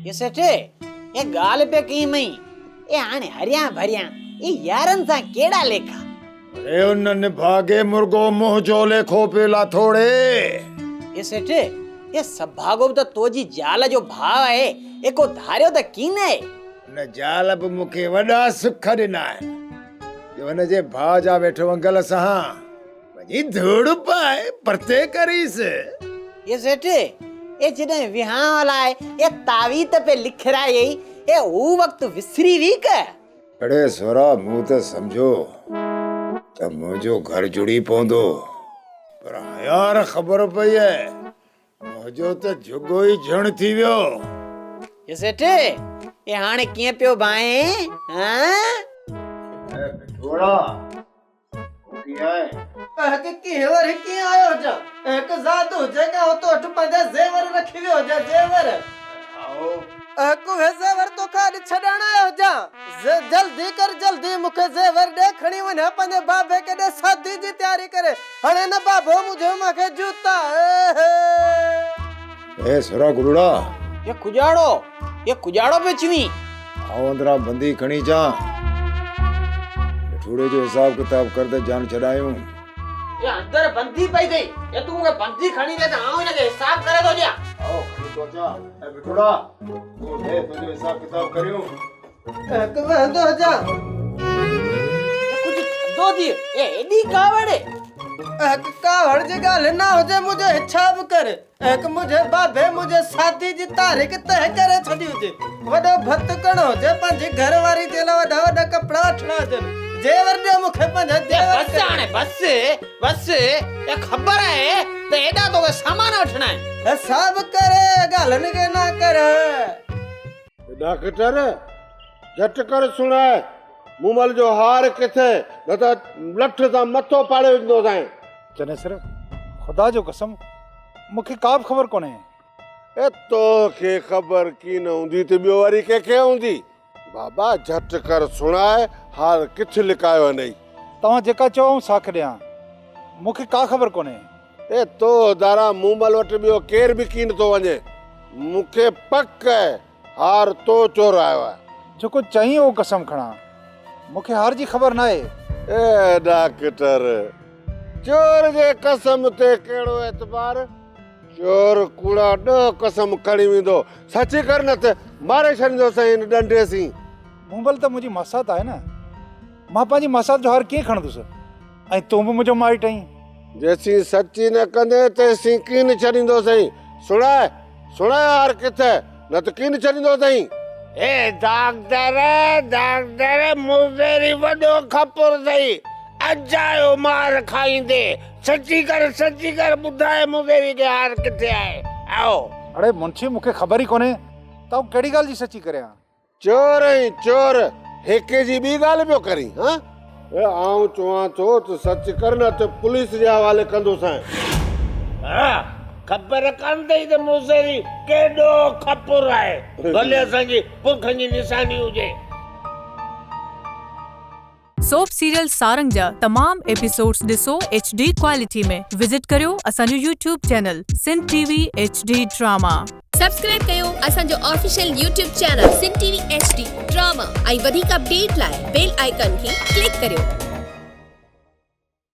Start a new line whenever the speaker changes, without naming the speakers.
اي سيٺ، اي ڳالهه پيو ڪيئي مئي، اي هاڻي هريان ڀريان، اي يارن سان ڪهڙا ليکا؟
اڙي ان نڀاڳي مرڳو منهنجو ليکو پيو لاٿوڙي.
اي سيٺ، اي سڀاڳو به ته تو جي زال جو ڀاء آهي، اي ڪو ڌاريو ته ڪين آهي.
ان زال به مون کي وڏا سک ڏنا آهن، جو هن جي ڀاء جا ويٺو انگل سهان. وڃي ڌوڙ پائي پرتي ڪريس.
اي سيٺ، اي جڏهن وهانء لاء اي تعويت پئي لکرايئي، اي هو وقت وسري ويئي ڪه؟
اڙي سهراب، مون ته سمجهيو ته منهنجو گهر جڙي پوندو، پر هيار خبر پئي منهنجو ته جهڳو ئي جهڻ ٿي ويو.
اي سيٺ، اي هاڻي ڪيئن پيو ڀانئين، هان؟
اي مٺوڙا!
اهڪ ڪيئن وري ڪيئن آيو هجان؟ اهڪ زاد هجي ڪا هتو اٺ پنهنجا زيور رکي ويو هجان زيور. اهڪ اهي زيور توکان اڄ ڇڏائڻ آيو هجان. جلدي ڪر جلدي مون کي زيور ڏي کڻي وڃان پنهنجي بابي کي ڏي شادي جي تياري ڪري هڻي نه بابو منهنجو مان کي جوتا.
اي سرا گلڙا.
اي ڪجاڙو اي ڪجاڙو پيو چوين.
آئون اندران بندي کڻي اچان. مٺوڙي جو حساب ڪتاب ڪر ته جان ڇڏايون.
اي اندر بندي پئي اٿئي. اي تون مون کي بندي کڻي ڏي ته آئون هن کي حساب ڪري ٿو ڏيان.
آئون کڻي ٿو اچان. اي مٺوڙا تون ڏي تنهنجو حساب ڪتاب ڪريون.
هڪ وهندو هجان.
اي ڪجهه ٿڌو ٿي. اي ايڏي ڪاوڙ.
هڪ ڪاوڙ جي ڳالهه نه هجي منهنجو حساب ڪر. هڪ منهنجي بابي منهنجي شادي جي تاريخ طئه ڪري ڇڏي هجي. وڏو ڀت ڪرڻو هجي، پنهنجي گهر واري جي لاء وڏا وڏا ڪپڙا وٺڻا هجن. زيور ڏيو مون کي پنهنجا زيور.
بس هاڻي بس بس اي خبر آهي ته ايڏا توکي سامان وٺڻا آهن.
حساب ڪر ڳالهين کي نه ڪر.
ڊاڪٽر، جهٽ ڪر سڻاء، مومل جو هار ڪٿي، نه ته لٺ سان مٿو ڦاڙي وجهندوسانء.
چنيسر، خدا جو قسم، مون کي ڪابه خبر ڪونهي.
اي توکي خبر ڪين هوندي ته ٻيو وري ڪنهن کي هوندي؟ بابا جهٽ ڪر سڻاء، هار ڪٿ لڪايو اٿئي؟
توهان جيڪا چئو آئون ساک ڏيان، مون کي ڪا خبر ڪونهي.
اي تو دارا مومل وٽ ٻيو ڪير به ڪين ٿو وڃي. مون کي پڪ آهي هار تو چورايو آهي.
جيڪو چئين اهو قسم کڻان. مون کي هار جي خبر ناهي.
A doctor! چور جي قسم تي ڪهڙو اعتبار؟ چور ڪوڙا ڏهه قسم کڻي ويندو. سچي ڪر نه ته ماري ڇڏيندوسانء هن ڏنڊي سين.
مومل ته منهنجي ماسات آهي نه. مان پنهنجي ماسات جو هار ڪيئن کڻندس؟ ۽ تون به منهنجو مائٽ آهين.
جيسين سچي نه ڪندين تيسين ڪين ڇڏيندوسئين. سڻاء، سڻاء هار ڪٿ، نه ته ڪين ڇڏيندوسئين.
هي ڊاڪٽر، ڊاڪٽر، مون وڏو کپر اٿئي، اجايو مار کائيندين. سچي ڪر، سچي ڪر، ٻڌاء مون کي هار ڪٿي آهي. آئو.
اڙي منشي مون کي خبر ئي ڪونهي ته آئون ڪهڙي ڳالهه جي سچي ڪريان.
چور ۽ چور هڪ جي ٻي ڳالهه پيو ڪرين هان؟ اي آئون چوان ٿو ته سچ ڪر نه ته پوليس جي حوالي ڪندوسانء.
ها خبر ڪانه اٿئي ته موسيري ڪيڏو کپر آهي ڀلي اسان جي پکن جي نشاني هجي.
سوپ سيريل سارنگ جا تمام ايپيسوڊز ڏسو ايڇ ڊي ڪوالٽي ۾ وزٽ ڪريو اسان جو YouTube channel Sindh T V H D drama.
Subscribe ڪيو اسان جو official YouTube channel Sindh T V H D drama ۽ وڌيڪ اپڊيٽ لاء بيل آئيڪان کي ڪلڪ ڪريو.